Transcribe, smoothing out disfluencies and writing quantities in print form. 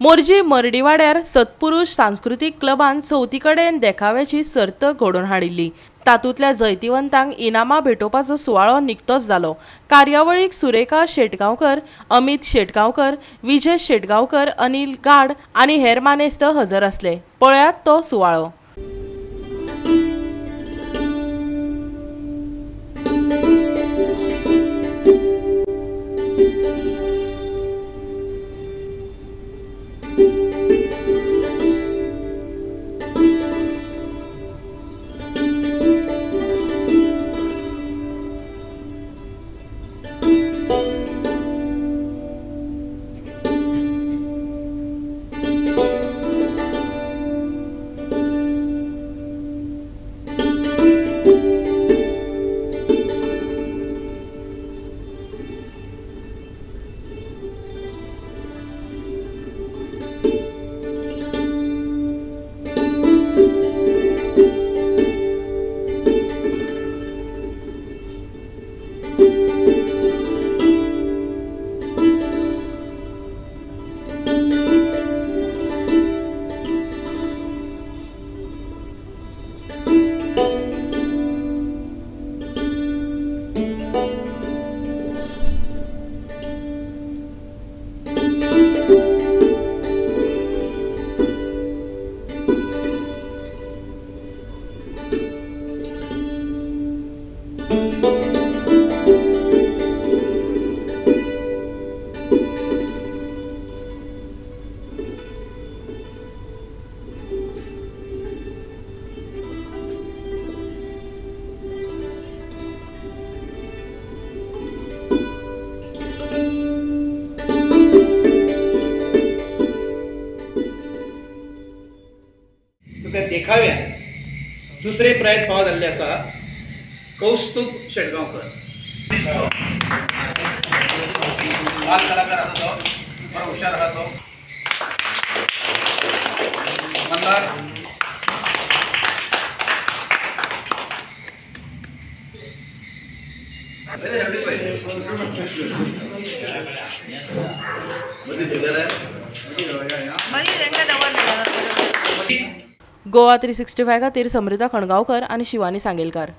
मोरजी मर्डीवाड्यार सत्पुरुष सांस्कृतीक क्लबान चवथी कडेन देखाव्याची सर्त घडोवन हाडिल्ली. तातूंतल्या जैतिवंतांक इनामां भेटोवपाचो सुवाळो निकतोच जालो. कार्यावळीक सुरेखा शेटगांवकर, अमित शेटगांवकर, विजय शेटगांवकर, अनिल गाड आनी हेर मानेस्त हजर आसले. पळयात तो सुवाळो. देखाव्या दुसरे प्रायज फावो जाल्ले आसा कौस्तुभ शेटगांवकर. बाल कलाकार आसा तो, बरो हुशार आसा तो. मंदार गोवा 365 खातीर समृता खणगांवकर आनी शिवानी सांगेलकार.